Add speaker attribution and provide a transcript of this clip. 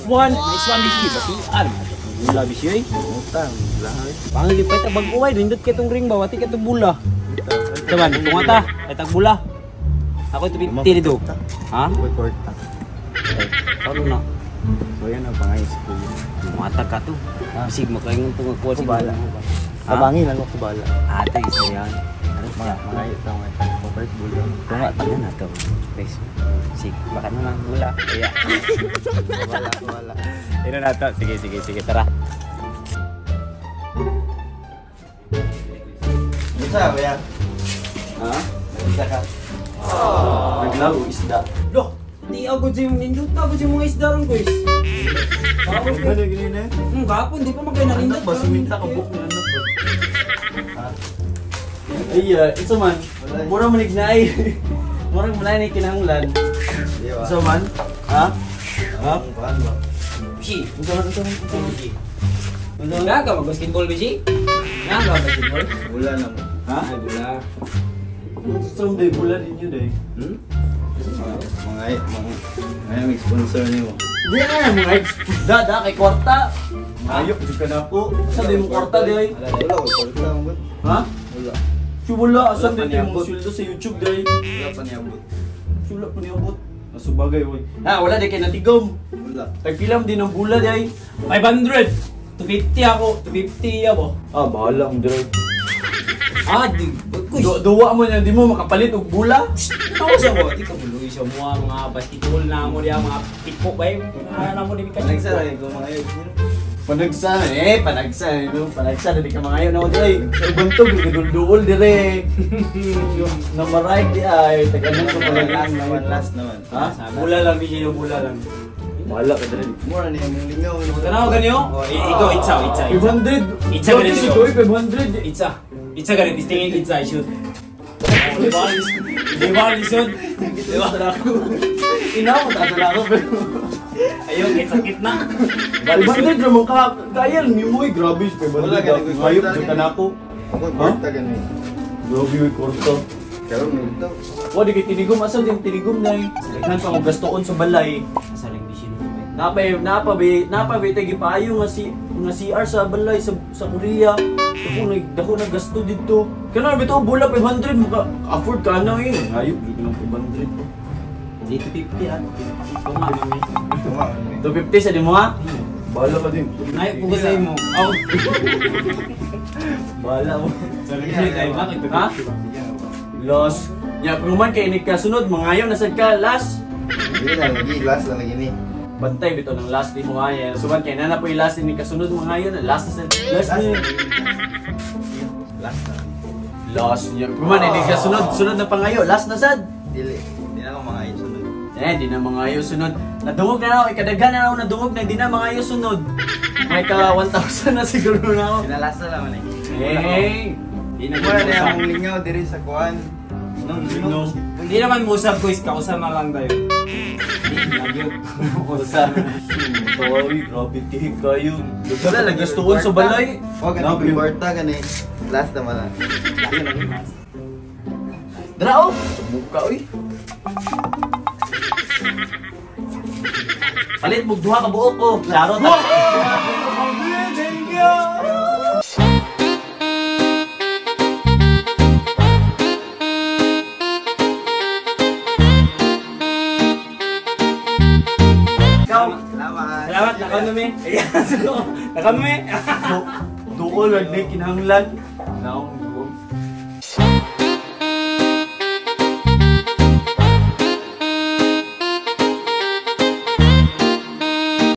Speaker 1: Nice one. Nice one, Bishi. Batian. Bula, Bishi, oy.
Speaker 2: Utang, lahat.
Speaker 1: Pangil pa ita bag-o ay nindot kay tong ring ba wati kay tong bula. Saban, tunga ta, kay tag bula. Ako 250 dito. Ha?
Speaker 2: Uy, kwarta.
Speaker 1: Karon na.
Speaker 2: So yan ang pangay sa kuya.
Speaker 1: Mata ka to. Bisig makaingon to nga kuha
Speaker 2: Ako bahala.
Speaker 1: Ha?
Speaker 2: Tabangin lang ako bahala.
Speaker 1: Ate isa yan.
Speaker 2: Mga mga ito mga papalit bula.
Speaker 1: Tunga ta na to. Guys. Sig, baka naman bula. Kaya.
Speaker 2: Wala, wala.
Speaker 1: Ino na to. Sige, sige, sige, tara.
Speaker 2: Isa ba yan?
Speaker 1: Ha?
Speaker 2: Isa ka.
Speaker 1: Naglago isda. Loh, di ako sa yung nindot ako sa mga isda ron, guys.
Speaker 2: Ano gini na?
Speaker 1: Gapon, di pa magkaya nanindot.
Speaker 2: Anak ba suminta ka book na anak ba?
Speaker 3: Ay, isa man. Mura manig na ay. Mura man na kinahanglan.
Speaker 2: Di ba?
Speaker 3: Isa man. Ha? Ha?
Speaker 2: Kuan ba?
Speaker 1: Bishi.
Speaker 3: Unsa man, unsa man, unsa man?
Speaker 1: Bishi.
Speaker 3: Unsa man?
Speaker 1: Nga ka mag-basketball, Bishi? Nga ka mag-basketball?
Speaker 2: Bula na mo.
Speaker 3: Ha?
Speaker 1: Ay, bula.
Speaker 3: Unsa man day bulan ninyo day?
Speaker 1: Hmm?
Speaker 2: Mga mga mga may sponsor nimo.
Speaker 3: Di na mga ex. Da da kay kwarta. Ayok jud ka na ako. Sa day mo kwarta day?
Speaker 2: Wala ko kwarta mo.
Speaker 3: Ha?
Speaker 2: Wala.
Speaker 3: Si wala asa
Speaker 2: Wala pa
Speaker 3: day
Speaker 2: niabot.
Speaker 3: mo sweldo sa YouTube day?
Speaker 2: Wala pa niabot.
Speaker 3: Si wala pa niabot. Nasubagay oy. Ha, wala day kay natigom.
Speaker 2: Wala.
Speaker 3: Kay pilam din ang bula day.
Speaker 1: 500! 250 ako. 250 ako.
Speaker 3: Ah, bahala ang drive.
Speaker 1: Ah, di. Ba't ko?
Speaker 3: Duwa mo niya, di mo makapalit og bula.
Speaker 1: Tawa siya mo. Di ka muloy siya mo mga basketball na mo diya, mga tipo ba eh. Mga na mo di ka.
Speaker 2: Nagsa ra ko mga yun.
Speaker 3: Panagsa eh, panagsa eh, no? Panagsa di ka mangayo na mo dire. Sa bantog gadulduol dire. Namaray di ay taganan ko pala
Speaker 2: Last naman, last naman.
Speaker 3: Ha?
Speaker 1: Bula lang, Bishi. Yung bula lang.
Speaker 3: Bahala ka dire.
Speaker 2: Mura ni among lingaw.
Speaker 1: Tanaw ganyo? Oh, ikaw, itsa, itsa, itsa.
Speaker 3: 500.
Speaker 1: Itsa ganito.
Speaker 3: Si Toy 500.
Speaker 1: Itsa. Itsa ganit, distingin itsa, shoot. Oh, di ba? Di ba, lisod?
Speaker 3: Di ba ako? Ina mo ta ako pero
Speaker 1: Ayun, sakit na.
Speaker 3: 500 ra man ka kaya ni mo eh, grabe 500.
Speaker 2: Wala, ganito,
Speaker 3: Ngayop jud ka nako.
Speaker 2: Ako kwarta gani.
Speaker 3: Grabe yung kwarta.
Speaker 2: Karon nito.
Speaker 3: Wa di kay tinigom asa din tinigom nay. Daghan pa mo gastoon sa balay.
Speaker 1: Asa lang Bishi no?
Speaker 3: Napa ba tay gipaayo nga si nga CR sa balay sa Korea. Dako na dako na gasto didto. Kana bitaw bula 500 maka afford ka na eh. Hayop jud ng 500.
Speaker 1: Di 250 ah. Tunga mami.
Speaker 2: Tunga.
Speaker 3: 250 sa dimo ha? Bahala ka din.
Speaker 1: Ay, pugo sa imo. Oh.
Speaker 3: Bahala mo.
Speaker 1: Sorry, tayo ba?
Speaker 3: Ha? Los. Ya, pero man kay inig kasunod mangayo na sad ka last.
Speaker 2: Di na lagi last na lagi ni.
Speaker 3: Bantay bitaw ng last di mo nga. Suman kay nana po yung last inig kasunod mangayo na last na sad. Last ni.
Speaker 2: Last na.
Speaker 3: Last niya. Pero man inig kasunod, sunod na pangayo, last na sad.
Speaker 2: Dili. Di na ako mga ayos sunod.
Speaker 3: Eh, di na mga ayaw sunod. Nadungog na ako, ikadaghan na ako, nadungog na, di na mga ayaw sunod. May ka 1,000 na siguro na ako.
Speaker 2: Pinalast na naman eh.
Speaker 3: Eh,
Speaker 1: Di na
Speaker 2: Mura ni among lingaw diri sa kuan. No,
Speaker 3: no.
Speaker 1: Hindi naman musab ko, kausa na lang tayo. Hindi, nagyod.
Speaker 3: Usa. Tawawi, grabe tihig kayo. Wala, nagastuon sa balay.
Speaker 2: Wa gani kwarta gani. Last naman na.
Speaker 3: Dra oh! Buka, uy. Palit mo duha ka buok ko. Charot. Thank you.
Speaker 2: Ikaw. Salamat.
Speaker 1: Salamat, nakanume. Nakanume.
Speaker 3: Duol, wag na kinahanglan. Naong